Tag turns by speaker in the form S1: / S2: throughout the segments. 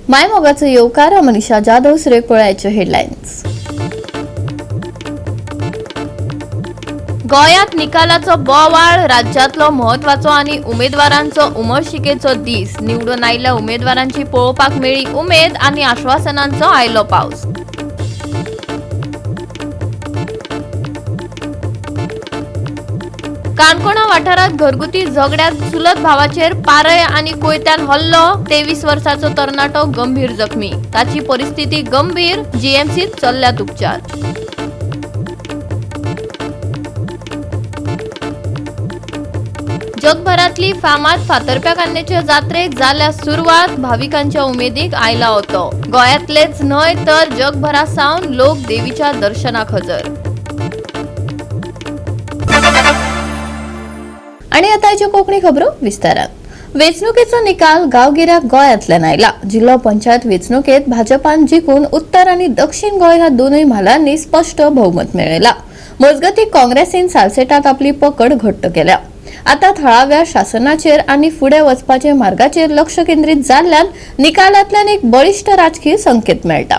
S1: मायमोगाचो येवकार मनीषा जाधव. सुरेख पळयाच्यो हेडलायन्स. गोंयांत निकालाचो बोवाळ. राज्यांतलो म्हत्वाचो आनी उमेदवारांचो उमळशिकेचो दीस. निवडून आयिल्ल्या उमेदवारांची पळोवपाक मेळ्ळी उमेद आनी आश्वासनांचो आयलो पावस. काणकोणा वाठारांत घरगुती झगड्यात चुलत भावाचेर पारय आनी कोयत्यान हल्लो. 23 वर्साचो तरणाटो गंभीर जखमी, ताची परिस्थिती गंभीर. जीएमसीत चल्ल्यात उपचार. जगभरातली फामाद फातर्प्या कान्नेच्या जात्रेक जाल्या सुरवात. भाविकांच्या उमेदीक आयला होतो. गोंयांतलेच न्हय तर जगभरा सावन लोक देवीच्या दर्शनाक हजर. आणि आतांच्यो कोंकणी खबरो विस्तारान. वेंचणुकेचो निकाल गांवगिऱ्या गोंयांतल्यान आयला. जिल्लो पंचायत वेंचणुकेत भाजपान जिखून उत्तर आनी दक्षिण गोंय ह्या दोनूय म्हालांनी स्पश्ट भोवमत मेळयला. मजगतीं, काँग्रेसीन सालसेटात आपली पकड घट्ट केल्या. आता थळाव्या शासनाचेर आनी फुडें वचपाच्या मार्गाचेर लक्ष केंद्रीत जाल्ल्यान निकालांतल्यान एक बळिश्ट राजकीय संकेत मेळटा.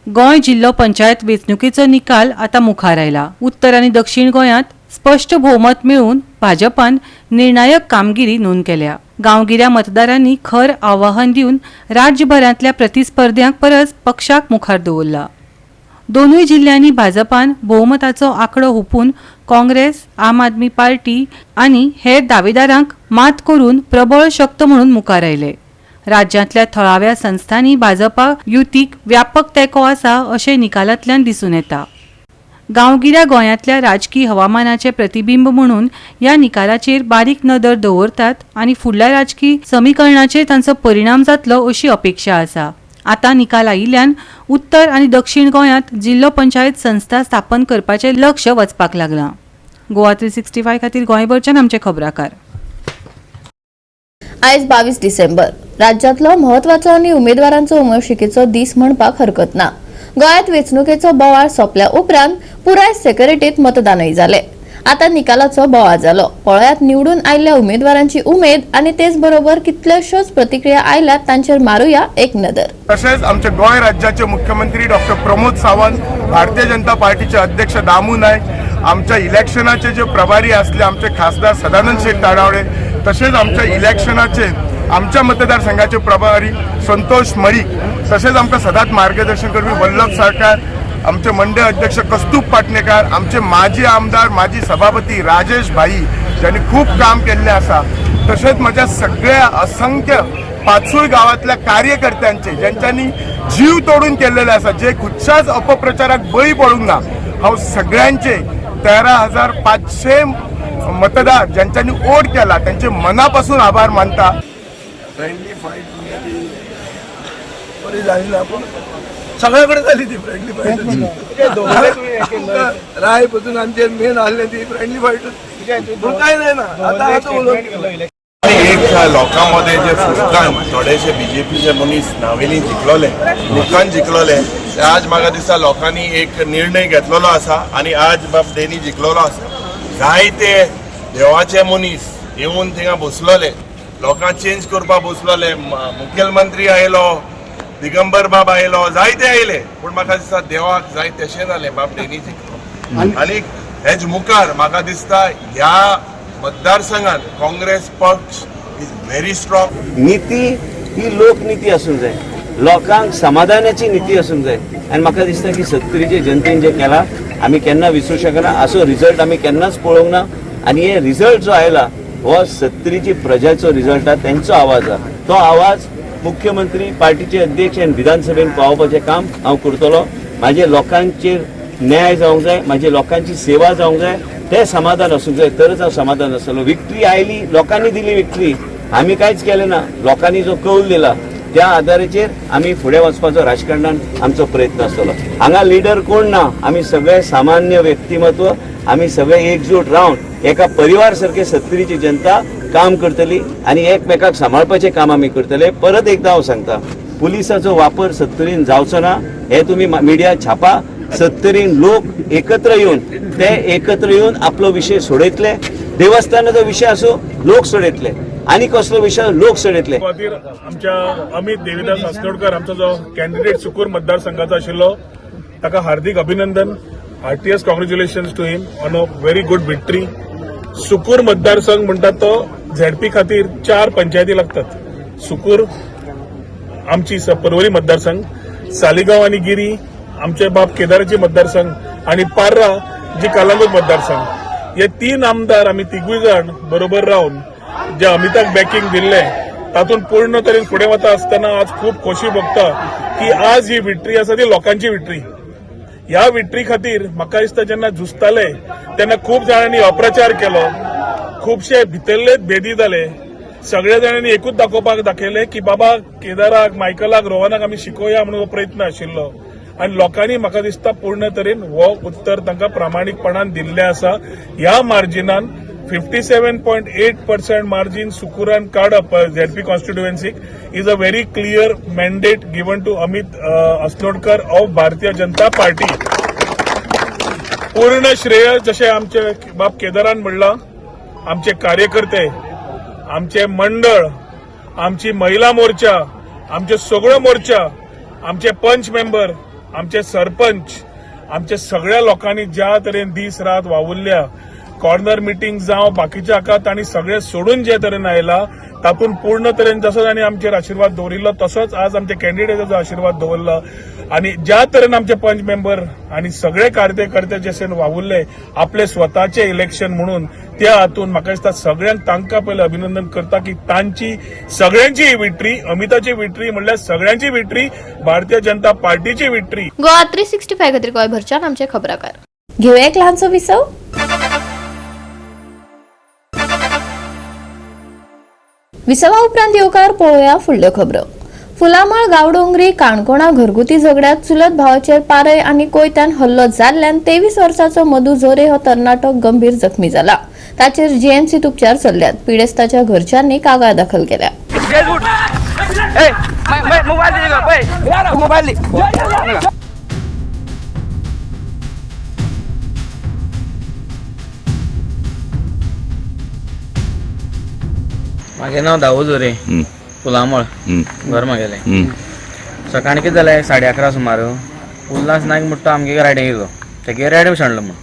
S2: गोंय जिल्लो पंचायत वेंचणुकेचो निकाल आतां मुखार आयला. उत्तर आनी दक्षिण गोंयांत स्पश्ट भोवमत मेळून भाजपान निर्णायक कामगिरी नोंद केल्या. गांवगिऱ्या मतदारांनी खर आवाहन दिवन राज्यभरांतल्या प्रतिस्पर्ध्यांक परस पक्षाक मुखार दवरला. दोनूय जिल्ल्यांनी भाजपान भोवमताचो आंकडो हुपून काँग्रेस, आम आदमी पार्टी आनी हेर दावेदारांक मात करून प्रबळ शक्त म्हणून मुखार आयले. राज्यांतल्या थळाव्या संस्थांनी भाजपा युतीक व्यापक तेंको आसा अशें निकालांतल्यान दिसून येता. गांवगिऱ्या गोंयांतल्या राजकी हवामानाचें प्रतिबिंब म्हणून ह्या निकालाचेर बारीक नदर दवरतात आनी फुडल्या राजकी समीकरणाचेर तांचो परिणाम जातलो अशी अपेक्षा आसा. आतां निकाल आयिल्ल्यान उत्तर आनी दक्षिण गोंयांत जिल्लो पंचायत संस्था स्थापन करपाचें लक्ष वचपाक लागलां. गोवा 365 खातीर गोंयभरच्यान आमचे खबराकार.
S1: आयज 22 डिसेंबर. राज्यांतलो म्हत्वाचो आनी उमेदवारांचो उमळशिकेचो दीस म्हणपाक हरकत ना. गोंयांत वेंचणुकेचो बोवाळ सोंपल्या उपरांत पुराय सेक्युरिटीत मतदानय जालें. आता निकालाचो बोवाळ जालो. पळयात निवडून आयिल्ल्या उमेदवारांची उमेद आनी तेच बरोबर कितल्योश्योच प्रतिक्रिया आयल्यात तांचेर मारुया एक नदर.
S3: तसेच आमचे गोंय राज्याचे मुख्यमंत्री डॉक्टर प्रमोद सावंत, भारतीय जनता पार्टीचे अध्यक्ष दामू नायक, आमच्या इलेक्शनाचे जे प्रभारी असले आमचे खासदार सदानंद शेठ ताडावडे, तसेच आमच्या इलेक्शनाचे आमच्या मतदारसंघाचे प्रभारी संतोष मळीक, तसेच आमकां सदांच मार्गदर्शन करपी वल्लभ सरकार, आमचे मंडळ अध्यक्ष कस्तूप पाटणेकार, आमचे माजी आमदार, माजी सभापती राजेश भाई, ज्यांनी खूब काम केल्लें आसा, तशेंच म्हज्या सगळ्या असंख्य पाचूय गावातल्या कार्यकर्त्यांचे, ज्यांच्यानी जीव तोडून केलेले आसा, जे खुदच्याच अपप्रचाराक बळी पडूंक ना. हांव सगळ्यांचे, 13,500 मतदार ज्यांच्यानी ओट केला, त्यांचे मनापासून आभार मानता.
S4: फ्रेंडली फाईट म्हणजे ती बरी झाली ना, पण सगळ्याकडे झाली ती फ्रेंडली फाईट. राय पासून आमचे मेन आसले, ती फ्रेंडली फाईट, पूण काय जायना आतां आतां उलोवन.
S5: आनी एक लोकां मदें जे फुटकान थोडेशे बीजेपीचे मनीस नावेली जिखलोले, मुखान जिखलोले, ते आज म्हाका दिसता लोकांनी एक निर्णय घेतलेलो आसा आनी आज बाब डेनी जिखलोलो आसा. जायते देवाचे मनीस येवन थिंगा बसलोले, लोकांक चेंज करपाक बसलोले. मुखेलमंत्री आयलो, दिगंबर बाब आयलो, जायते आयले, पूण म्हाका दिसता देवाक जाय तशें जालें, बाब डेनी जिखलो. आनी हेज मुखार म्हाका दिसता ह्या मतदारसंघात काँग्रेस पक्ष is very strong.
S6: नीती ही लोकनिती आसूंक जाय, लोकांक समाधानाची निती आसूंक जाय. आनी म्हाका दिसता की सत्तरीचे जनतेन जे केला, आमी केन्ना विसरूं शकना. असो रिजल्ट आमी केन्नाच पळोवंक ना. आनी हे रिजल्ट जो आयला हो सत्तरीची प्रजाचो रिजल्ट आहा, तेंचो आवाज आहा. तो आवाज मुख्यमंत्री, पार्टीचे अध्यक्ष आनी विधानसभेन पावोवपाचें काम हांव करतलो. म्हाजे लोकांचेर न्याय जावंक जाय, म्हाजे लोकांची सेवा जावंक जाय, ते समाधान आसूंक जाय, तरच हांव समाधान आसतलो. विक्ट्री आयली, लोकांनी दिली विक्ट्री, आमी कांयच केलें ना. लोकांनी जो कौल दिला त्या आधाराचेर आमी फुडें वचपाचो राजकारणान आमचो प्रयत्न आसतलो. हांगा लिडर कोण ना, आमी सगळे सामान्य व्यक्तिमत्व. आमी सगळे एकजूट रावन एका परिवार सारखे सत्तरीची जनता काम करतली आनी एकमेकाक सांबाळपाचें काम आमी करतले. परत एकदां हांव सांगता, पुलिसाचो वापर सत्तरीन जावचो ना हे तुमी मिडिया छापा. सत्तरीन लोक एकत्र येवन, ते एकत्र येवन आपलो विशय सोडयतले. देवस्थानाचो विशय आसूं, लोक सोडयतले. आनी कसलो विशय लोक सोडयतले.
S7: खातीर आमच्या अमित देविदास आस्नोडकर आमचो जो कॅन्डिडेट सुकूर मतदारसंघाचो आशिल्लो ताका हार्दिक अभिनंदन. Heartiest congratulations to him on a very good victory. Sukur मतदारसंघ म्हणटात तो झेडपी खातीर 4 पंचायती लागतात. सुकूर आमची पर्वरी मतदारसंघ, सालिगांव आनी गिरी आमचे बाब केदाराची मतदारसंघ आनी पार्रा जी कलांगूट मतदारसंघ. हे 3 आमदार आमी तिगूय जाण बरोबर रावन जे अमिताक बॅकिंग दिल्लें तातूंत पूर्ण तरेन फुडें वता आसतना आज खूब खोशी भोगता की आज ही विक्ट्री आसा ती लोकांची विक्ट्री. ह्या विक्ट्री खातीर म्हाका दिसता जेन्ना झुजताले तेन्ना खूब जाणांनी अप्रचार केलो, खुबशे भितरलेच भेदी जाले. सगळ्या जाणांनी एकूच दाखोवपाक दाखयलें की बाबा केदाराक, मायकलाक, रोहनाक आमी शिकोवया म्हणून हो प्रयत्न आशिल्लो आनी लोकांनी म्हाका दिसता पूर्ण तरेन हो उत्तर तांकां प्रामाणीकपणान दिल्लें आसा. ह्या मार्जिनान 57.8% मार्जीन सुकूरान काडप ZP कॉन्स्टिट्युएन्सीक is a very clear mandate given to Amit Asnodkar of Bharatiya Janata Party. पूर्ण श्रेय जशें आमचे बाब केदारान म्हणलां, आमचे कार्यकर्ते, आमचे मंडळ, आमची महिला मोर्चा, आमचे सगळो मोर्चा, आमचे पंच मेंबर, आमचे सरपंच, आमचे सगळ्या लोकांनी ज्या तरेन दीस रात वावुरल्या, कॉर्नर मिटींग जावं बाकीच्या हाका तांणी सगळे सोडून जे तरेन आयला तातूंत पूर्ण तरेन जसो तांणी आमचेर आशिर्वाद दवरिल्लो तसोच आज आमच्या कॅन्डिडेटाचो आशिर्वाद दवरला आनी ज्या तरेन आमचे पंच मेंबर आनी सगळे कार्यकर्ते जशे वावुरले आपले स्वताचे इलेक्शन म्हणून, त्या हातून म्हाका दिसता सगळ्यांक तांकां पयलें अभिनंदन करता की तांची सगळ्यांची विक्ट्री, अमिताची विक्ट्री म्हणल्यार सगळ्यांची विक्ट्री, भारतीय जनता पार्टीची विक्ट्री.
S1: गोवा 365 खातीर गोंयभरच्यान आमचे खबराकार. घेवया एक ल्हानसो विसव. विसवा उपरांत येवकार. पळोवया फुडल्यो खबरो. फुलामळ गांवडोंगरी काणकोणा घरगुती झगड्यात चुलत भावाचेर पारय आनी कोयत्यान हल्लो जाल्ल्यान 23 वर्साचो मधू झोरे हो तरणाटो गंभीर जखमी जाला. ताचेर जीएमसीत उपचार चल्ल्यात. पिडेस्ताच्या घरच्यांनी कागाळ दाखल केल्या.
S8: म्हागे नांव दावू जोरे, फुलामळ घर म्हागेलें. सकाळीं कितें जालें, 11:30 सुमार उल्हास नायक म्हणटा तो आमगे रायडींग येयलो. तेगे रेडो सांडलो म्हूण,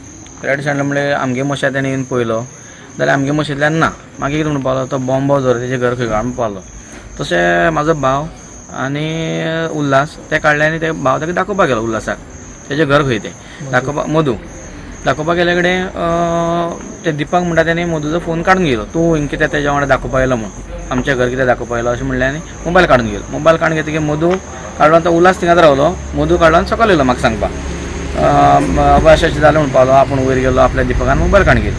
S8: रेडो सांडलो म्हणल्यार आमगे म्हश्या तेणें येवन पळयलो जाल्यार आमगे म्हशींतल्यान ना. मागीर कितें म्हणून पावलो तो बॉम्बो जोरे तेजें घर खंय म्हणून पावलो. तशें म्हाजो भाव आनी उल्हास ते काडले आनी ते भाव ताका दाखोवपाक गेलो उल्हासाक तेजें घर खंय तें दाखोवपाक. मधू दाखोवपाक गेले कडेन ते दिपक म्हणटा तेणी मधूचो फोन काडून घेयलो. तूं हिंग कित्याक तेज्या वांगडा दाखोवपाक येयलो म्हूण, आमच्या घर कित्याक दाखोवपाक येयलो अशें म्हणलें आनी मोबायल काडून घेयलो. मोबायल काडून घेतकीर मधू काडलो, तो उल्हास थिंगाच रावलो. मधू काडलो आनी सकयल येयलो म्हाका सांगपाक, बाबा अशें अशें जालें म्हणपाक लागलो. आपूण वयर गेलो, आपल्या दिपकान मोबायल काडून घेयलो.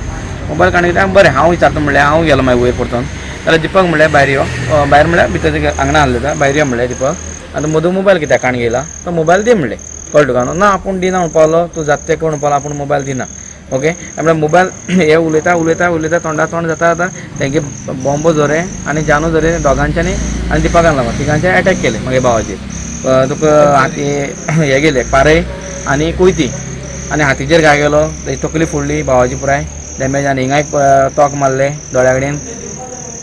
S8: मोबायल काडून घेतलो, बरें हांव विचारता म्हणलें, हांव गेलो मागीर वयर परतून. जाल्यार दिपक म्हणलें भायर यो, भायर म्हणल्यार भितर आंगणा आहलें, भायर यो म्हणलें दिपक. आतां मधू मोबायल कित्याक काडून घेयला, तो मोबायल दी म्हणलें. कळ्ळें तुका न्हू? ना आपूण दिना म्हणपाक लागलो, तूं जाता तें कर म्हणपाक लागलो, आपूण मोबायल दिना. ओके, म्हळ्यार मोबायल हे उलयता उलयता उलयता तोंडा तोंड जाता जाता तेंगे बॉम्बो झोरे आनी जानू झोरे दोगांच्यांनी आनी दिपकान लागलो तिगांच्यानी एटॅक केले मागीर भावाचेर. तुका हाती हे गेले पारय आनी कोयती आनी हातीचेर घाय गेलो, तेजी तकली फोडली भावाची पुराय डॅमेज आनी हिंगाय तोक मारले दोळ्या कडेन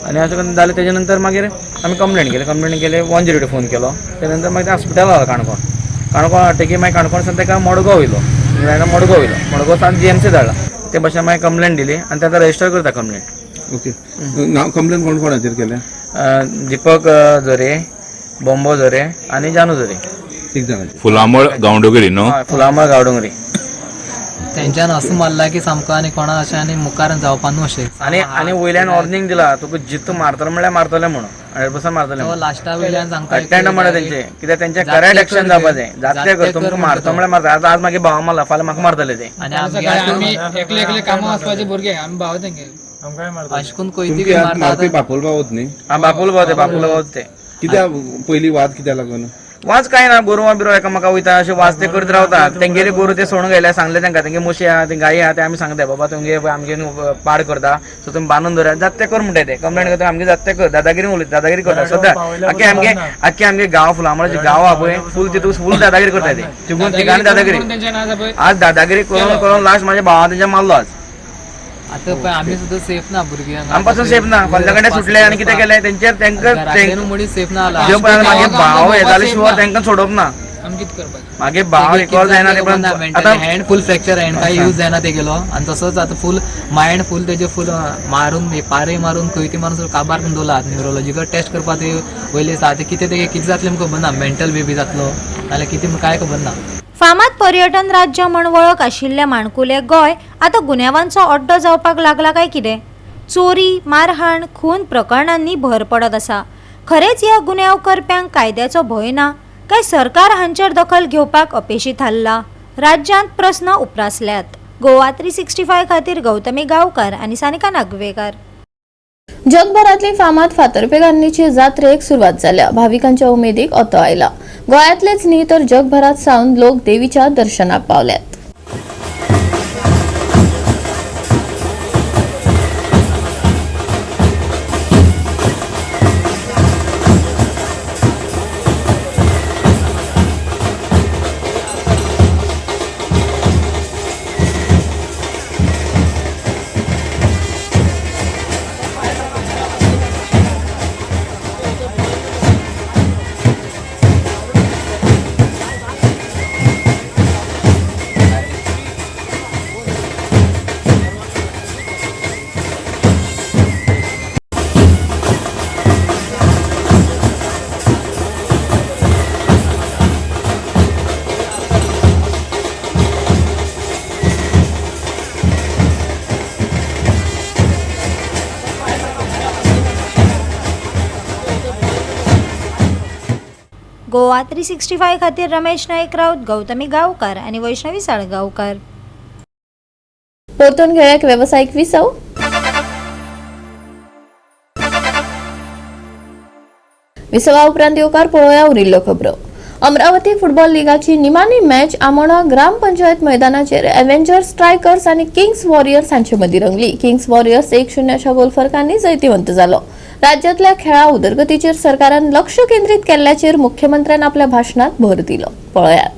S8: आनी अशें करून जालें. तेजे नंतर मागीर आमी कंप्लेन केली, कंप्लेन केली, 102 फोन केलो. तेजे नंतर मागीर ते हॉस्पिटलान व्हरलो काणकोण. काणकोण हाडटकीर मागीर काणकोण सावन ताका मडगांव वयलो, मडगांव वयलो, मडगांव सावन जीएमसी धाडला. ते भाशेन मागीर कंप्लेन दिली आनी ते आतां रजिस्टर करता कंप्लेन.
S9: ओके, नाव कंप्लेन कोण कोणाचेर केल्या?
S8: दीपक झोरे, बॉम्बो झोरे आनी जानू झोरे.
S9: तीग जाणांचेर.
S10: फुलामळ गांवडोंगरी न्हू?
S8: हय, फुलामळ गांवडोंगरी.
S11: तेंच्यान असो मारला की सामको आनी कोणा अशें आनी मुखार जावपा न्हू अशें.
S8: आनी आनी वयल्यान वॉर्निंग दिला, तुका जित्त मारतलो म्हणल्यार मारतले म्हणून, 100% मारतले.
S11: तो लास्टा वयल्यान सांगता
S8: अटेंड म्हणा तेंचे कित्याक तेंचे करेक्ट एक्शन जावपा जाय. जातले कर, तुमकां मारतो म्हणल्यार मारता. आतां आज मागीर भावा मारला, फाल्यां म्हाका मारतले ते.
S11: आनी आमगे
S12: एकले एकले कामां वचपाचे भुरगे आमी भाव तेंगे
S11: अशें करून कोयती
S9: तुमची
S11: बी
S9: आज
S11: मारता.
S9: मारपी बापोल भावत न्ही?
S8: हा, बापूल भाव ते, बापूल भाव ते.
S9: कित्याक पयली वाद कित्याक लागून?
S8: वाज काय ना, गोरवां बिरवां एकामेका वयता अशें वाज ते करत रावता. तेंगेले गोरू ते सोडून गेले, सांगले तांकां तेंगे म्हशी आहा, ते गायी आहा, ते आमी सांगता बाबा तुमगे आमगे न्हू पाड करता, सो तुमी बांदून दवरात. जात ते कर म्हणटा, ते कंप्लेन करता आमगे, जात ते कर, दादागिरी उलयता, दादागिरी करता सद्दां. आख्खे आमगे, आख्खे आमगे गांव फुलामळाचे गांव आहा पळय फूल, तितून फूल दादागिरी करता ते, तिगून तिगांनी दादागिरी. आज दादागिरी करून करून लास्ट माझ्या भावान तेंच्या मारलो आज.
S11: आतां पळय आमी सुद्दां सेफ ना भुरग्यांक.
S8: आम पासून सेफ ना. कोल्या कडेन सुटले आनी कितें केलें तेंचेर तेंकां
S11: घराकडेन मडीं सेफ ना
S8: जे पर्यंत मागे भाव हे जाले शिवाय तेंकां सोडप ना.
S11: आमी कितें करपाचें?
S8: मागे भाव रिकवर जायना ते पर्यंत. आतां
S11: हँड फूल फ्रॅक्चर, हँड काय यूज जायना तेगेलो आनी तसोच आतां फूल मायंड फूल तेजे फूल मारून पारे मारून खंय मारून सगळं काबार करून दवरला. न्युरोलॉजिकल टेस्ट करपाक ते वयले दिसा आतां कितें तेगे कितें जातलें खबर ना. मेंटल बेबी जातलो नाल्यार कितें काय खबर ना.
S10: फामाद पर्यटन राज्य म्हण वळख आशिल्ल्या माणकुलें गोंय आतां गुन्यांवांचो अड्डो जावपाक लागला काय कितें? चोरी, मारहाण, खून प्रकरणांनी भर पडत आसा. खरेंच ह्या गुन्यांव करप्यांक कायद्याचो भंय ना काय सरकार हांचेर दखल घेवपाक अपेशी थारला? राज्यांत प्रस्न उप्रासल्यात. गोवा 365 खातीर गौतमी गांवकार आनी सानिका नागवेकार.
S1: जगभरातली फामाद फातर्पेकान्नीचे जात्रेक सुरवात जाल्या. भाविकांच्या उमेदीक ओतो आयला. गोंयांतलेच न्ही तर जगभरात सावन लोक देवीच्या दर्शनाक पावल्यात.
S10: गोवा 365 खातीर रमेश नाईक राऊत, गौतमी गावकर आणि वैष्णवी साळगावकर.
S1: परतून घेवया एक वेवसायीक विसव. विसवा उपरांत येवकार पळोवया उरिल्ल्यो खबरो. अमरावती फुटबॉल लिगाची निमाणी मॅच आमोणा ग्रामपंचायत मैदानाचेर एव्हेंजर्स स्ट्रायकर्स आनी किंग्स वॉरियर्स हांचे मदीं रंगली. किंग्स वॉरियर्स 1-0 गोल फरकांनी जैतिवंत जालो. राज्यातल्या खेळा उदरगतीचेर सरकारान लक्ष केंद्रीत केल्ल्याचेर मुख्यमंत्र्यान आपल्या भाशणात भर दिलो. पळयात.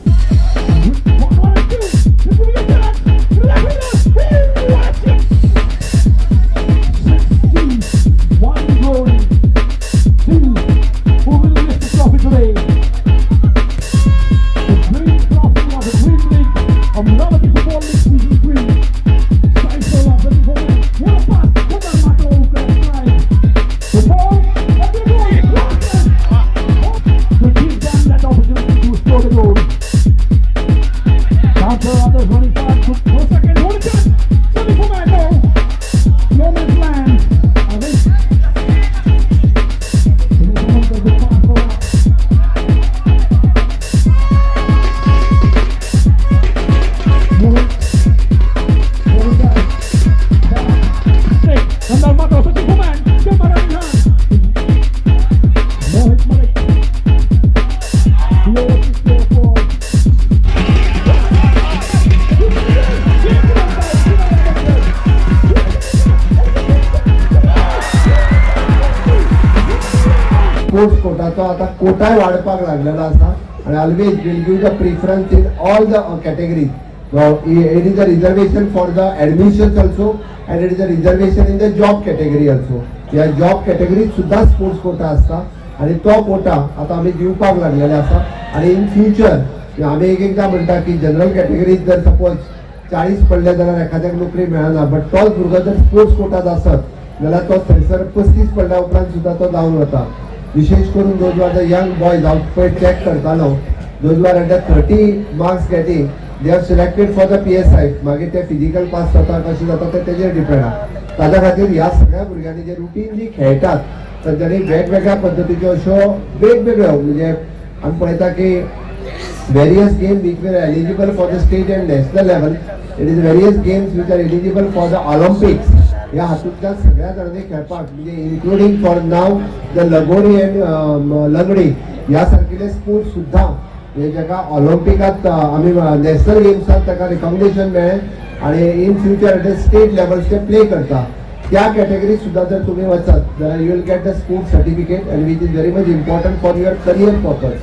S13: स्पोर्ट्स कोटाचो आता कोटाय वाडपाक लागलेलो आसा आनी always will give the preference in all the categories. It is a reservation for the admissions also and it is a reservation in the job category also. ह्या जॉब कॅटेगरीत सुद्दां स्पोर्ट्स कोटा आसता आनी तो कोटा आतां आमी दिवपाक लागलेले आसा. आनी इन फ्युचर आमी एक एकदां म्हणटा की जनरल कॅटेगरीत जर सपोज 40 पडले जाल्यार एखाद्याक नोकरी मेळना, बट तोच भुरगो जर स्पोर्ट्स कोटात आसत जाल्यार तो थंयसर 35 पडल्या उपरांत सुद्दां तो जावन वता. विशेष करून those are the young boys हांव पळय चॅक करतालो, those are under 30 marks getting they are selected for the PSI. मागीर ते फिजिकल पास जाता कशें जाता ते तेजेर डिपेंड आहा. ताज्या खातीर ह्या सगळ्या भुरग्यांनी जे रुटीनली खेळटात तांच्यांनी वेगवेगळ्या पद्दतीच्यो अश्यो वेगवेगळ्यो म्हणजे आमी पळयता की various games which were eligible for the state and national level, it is various games which are eligible for the Olympics. ह्या हातूंतल्यान सगळ्या जाणांनी खेळपाक म्हणजे including for now the lagori and langdi ह्या सारकिले स्पोर्ट्स सुद्दां म्हणजे जाका ऑलिम्पिकात आमी नॅशनल गेम्सात ताका रिकॉग्नेशन मेळ्ळें आनी in future at state levels ते प्ले करता त्या कॅटेगरीत सुद्दां जर तुमी वचत जाल्यार you will get the sports certificate and which is very much important for your career purpose.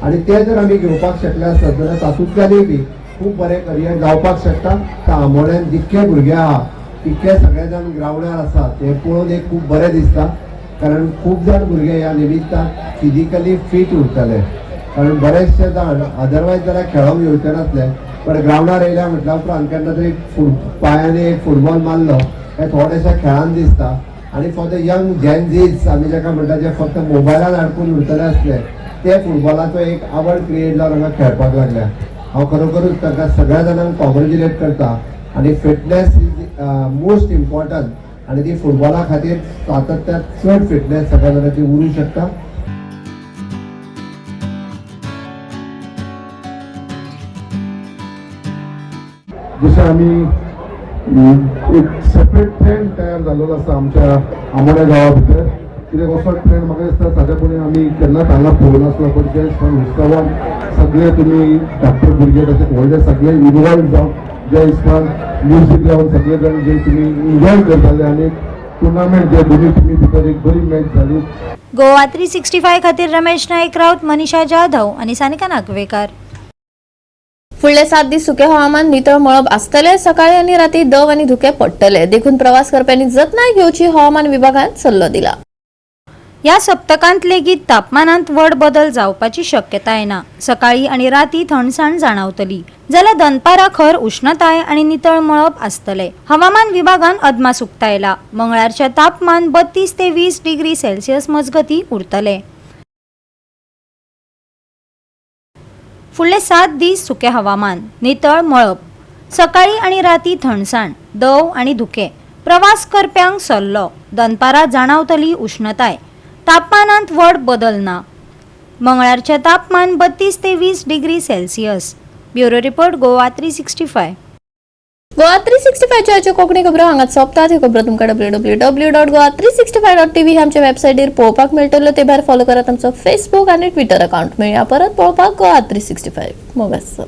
S13: आनी ते जर आमी घेवपाक शकले आसत जाल्यार तातूंतल्यानूय बी खूब बरें करियर जावपाक शकता. तर आमोण्यान जितके भुरगे आहा इतके सगळे जाण ग्रावंडार आसात हें पळोवन एक खूब बरें दिसता, कारण खूब जाण भुरगे ह्या निमित्तान फिजिकली फीट उरतले. कारण बरेचशे जाण अदरवायज जाल्यार खेळोंक येवचे नासले, पण ग्रावंडार येयल्या म्हटल्या उपरांत केन्ना तरी पांयांनी एक फुटबॉल मारलो हे थोडेशे खेळान दिसता. आनी for the young Gen Zs आमी जाका म्हणटा, जे फक्त मोबायलान आडकून उरतले आसले, ते फुटबॉलाचो एक आवड क्रिएट जावन हांगा खेळपाक लागल्या. हांव खरोखरूच तांकां सगळ्या जाणांक कॉंग्रेच्युलेट करता. आनी फिटनेस is most important आनी ती फुटबॉला खातीर सातत्यात चड फिटनेस सगळ्या जाणांची उरूं शकता.
S3: जशें आमी एक सेपरेट ट्रेंड तयार जाल्लो आसा आमच्या आमोण्या गांवा भितर, कित्याक असो ट्रेंड म्हाका दिसता सादेपणी आमी केन्नाच हांगा पळोवनासलो. पण जे उत्सवान सगळे तुमी धाकटे भुरगे तशेंच व्हडले सगळे इनवॉल्व जावन जे हिसपान म्युजीक लावन सगळे जाण जे तुमी एन्जॉय करताले आनी टुर्नामेंट जे दोनूय टिमी भितर एक बरी मॅच जाली.
S10: गोवा 365 खातीर रमेश नाईक राऊत, मनीषा जाधव आनी सानिका नागवेकार.
S1: फुडले 7 दीस सुके हवामान, नितळ मळब आसतले. सकाळी आनी राती दव आनी धुके पडटले, देखून प्रवास करप्यांनी जतनाय घेवची, हवामान विभागान सल्लो दिला.
S10: ह्या सप्तकांत लेगीत तापमानांत व्हड बदल जावपाची शक्यताय ना. सकाळी आनी राती थंडसाण जाणावतली, जाल्यार दनपारां खर उश्णताय आनी नितळ मळब आसतले. हवामान विभागान अदमास उक्तायला. मंगळारचें तापमान 32 ते 20 डिग्री सेल्सियस मजगती उरतले. फुडले 7 दीस सुकें हवामान, नितळ मळब, सकाळी आनी राती थंडसाण, दव आनी धुकें. प्रवास करप्यांक सल्लो. दनपारां जाणावतली उश्णताय. तापमानांत व्हड बदल ना. मंगळारचें तापमान 32 ते 20 degree Celsius. Bureau report, Goa 365.
S1: Goa 365च्या आजच्यो Konkani खबरो हांगाच सोंपतात. ह्यो खबरो तुमकां www.goa365.tv ह्या आमच्या वेबसायटीर पळोवपाक मेळटल्यो. ते भायर फॉलो करात आमचो फेसबूक आनी ट्विटर अकाउंट. मेळया परत पळोवपाक गोवा 365. मोग आसत.